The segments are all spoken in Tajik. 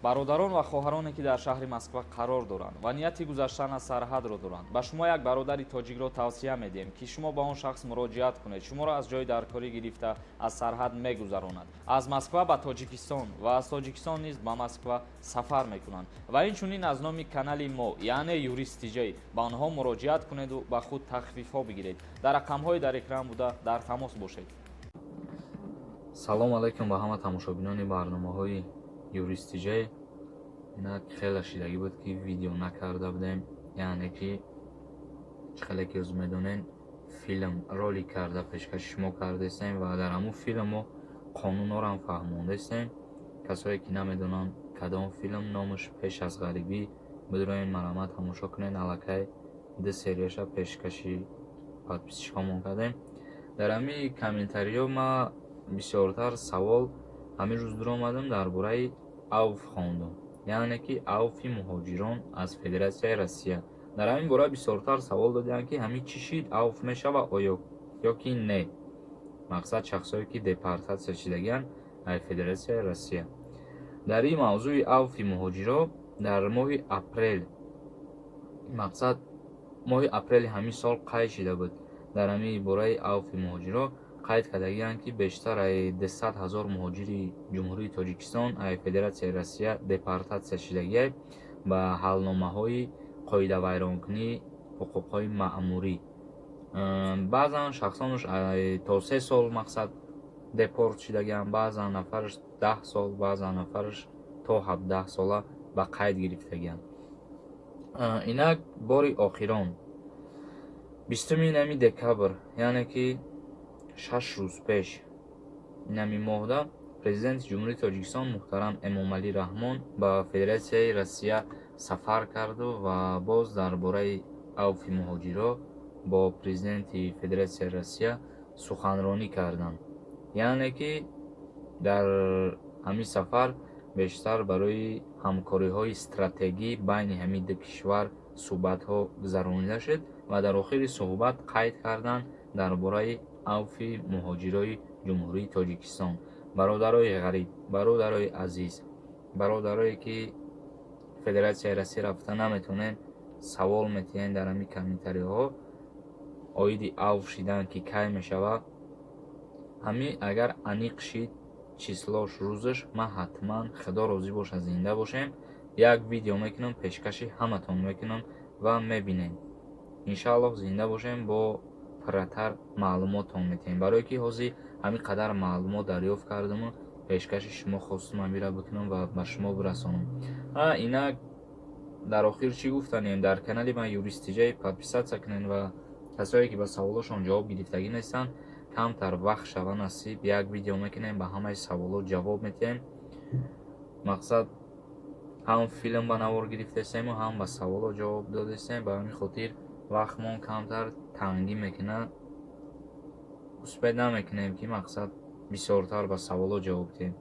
Бародарон ва хоҳароне, ки дар шаҳри Москва қарор доранд ва нияти гузаштан аз сарҳадро доранд, ба шумо як бародари тоҷикро тавсия медиҳем, ки шумо ба он шахс муроҷиат кунед. Шуморо аз ҷои даркорӣ гирифта, аз сарҳад мегузаронад, аз Москва ба Тоҷикистон ва аз Тоҷикистон низ ба Москва сафар мекунанд. Ва инчунин аз номи канали мо, яъне Юрист Тиҷай, ба онҳо муроҷиат кунеду ба худ тахфифҳо бигиред. Дар рақамҳои дар экран буда дар тамос бошед. Салом алайкум ба ҳама тамошобинони барномаҳои Юрист Тиҷай. Инак, хеле шидагӣ буд, ки видео накарда будем. Яъне ки чӣ хеле ки ӯз медонен, филм, ролик карда пешкаши шумо кардастем ва дар ҳамун филм мо қонунҳоро фаҳмондастем. Касое ки намедонанд кадом филм, номаш «Пеш аз ғарибӣ», бидуроен, марҳамат, тамошо кунед. Аллакай ду серияша пешкаши подписчикҳомон кардем. Дар ҳамин комментариҳо ма бисёртар савол ҳамин рӯз дуромадам, дар бораи авф хондум, яъне ки авфи муҳоҷирон аз Федератсияи Россия. Дар ҳамин бора бисёртар савол додианд, ки ҳамин чӣ шид, авф мешава оё ё ки не. Мақсад, шахсое ки депортатсия шидагианд аз Федератсияи Россия. Дар ин мавзӯи авфи муҳоҷиро дар моҳи апрел, мақсад, моҳи апрели ҳамин сол қайд шида буд. Дар ҳамин бораи авфи муҳоҷиро қайд кардагианд, ки бештар аз 200 000 муҳоҷири Ҷумҳурии Тоҷикистон аз Федератсияи Россия депортатсия шидагиай ба ҳалномаҳои қоидавайронкунии ҳуқуқҳои маъмурӣ. Баъзан шахсонаш то 3 сол, мақсад, депорт шидагианд, баъзан нафараш 10 сол, баъзан нафараш то 17 сола ба қайд гирифтагианд. Инак, бори охирон 20-уми инами декабр, яъне ки 6 рӯз пеш, инами моҳда, Президенти Ҷумҳурии Тоҷикистон муҳтарам Эмомалӣ Раҳмон ба Федератсияи Россия сафар карду ва боз дар бораи авфи муҳоҷиро бо президенти Федератсияи Россия суханронӣ карданд. Яъне ки дар ҳамин сафар бештар барои ҳамкориҳои стратегӣ байни ҳамин ду кишвар суҳбатҳо гузаронида шуд ва дар охири суҳбат қайд карданд дар бораи авфи муҳоҷирои Ҷумҳурии Тоҷикистон. Бародарои ғариб, бародарои азиз, бародарое ки Федератсияи Россия рафта наметавонед, савол метиҳед дар ҳамин комментариҳо оиди авф шидан, ки кай мешавад. Ҳамин агар аниқ шид числош, рӯзаш, ман ҳатман, Худо розӣ бошад, зинда бошем, як видео мекунам, пешкаши ҳаматон мекунам ва мебинем. Иншааллоҳ, зинда бошем, бо пурратар маълумотон метиҳем. Барое ки ҳозир ҳамин қадар маълумот дарёфт кардаму пешкаши шумо хостум ҳамира бикунам ва ба шумо бирасонам. Инак, дар охир чӣ гуфтанем? Дар канали ман Юрист Тиҷай подписаться кунед ва касое ки ба саволошон ҷавоб гирифтагӣ нестанд, камтар вақт шава насиб, як видео мекунем, ба ҳамаи саволот ҷавоб метиҳем. Мақсад, ҳам филм ба навор гирифтастему, ҳам ба саволот ҷавоб додастем. Ба ҳамин хотир вақтмон камтар тангӣ мекунад, успеть намекунем, ки, мақсад, бисёртар ба саволот ҷавоб диҳем.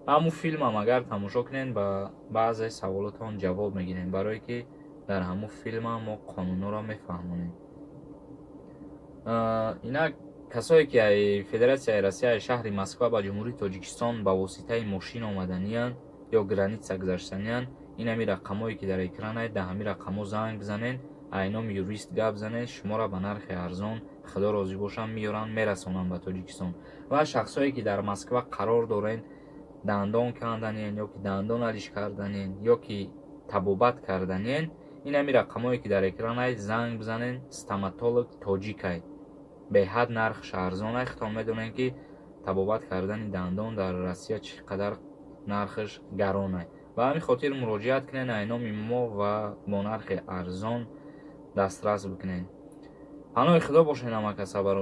Ҳамун филмам агар тамошо кунед, ба баъзе саволотон ҷавоб мегирем, барое ки дар ҳамун филмам мо қонунҳоро мефаҳмонем. Инак, касое ки Федератсияи Россия, шаҳри Москва ба Ҷумҳурии Тоҷикистон ба воситаи мошин омаданиянд ё граница гузаштаниянд, ин ҳамин рақамҳое ки дар экранае, дар ҳамин рақамҳо занг бизанед, айноми юрист гап занед, шуморо ба нархи арзон, Худо розӣ бошанд, меёранд, мерасонанд ба Тоҷикистон. Ва шахсое ки дар Москва қарор доред, дандон канданен ё ки дандон алиш карданен ё ки табобат карданен, ин ҳамин рақамҳое ки дар экранай, занг бизанед. Стоматолог тоҷикай, беҳад нархш арзонай. Худтон медонед, ки табобат кардани дандон дар Россия чӣ қадар нархаш гаронай. Ба ҳамин хотир муроҷиат кунед айноми мо ва бо нархи арзон дастрас бикунед. Паноҳи Худо бошед, ҳама каса, бародар.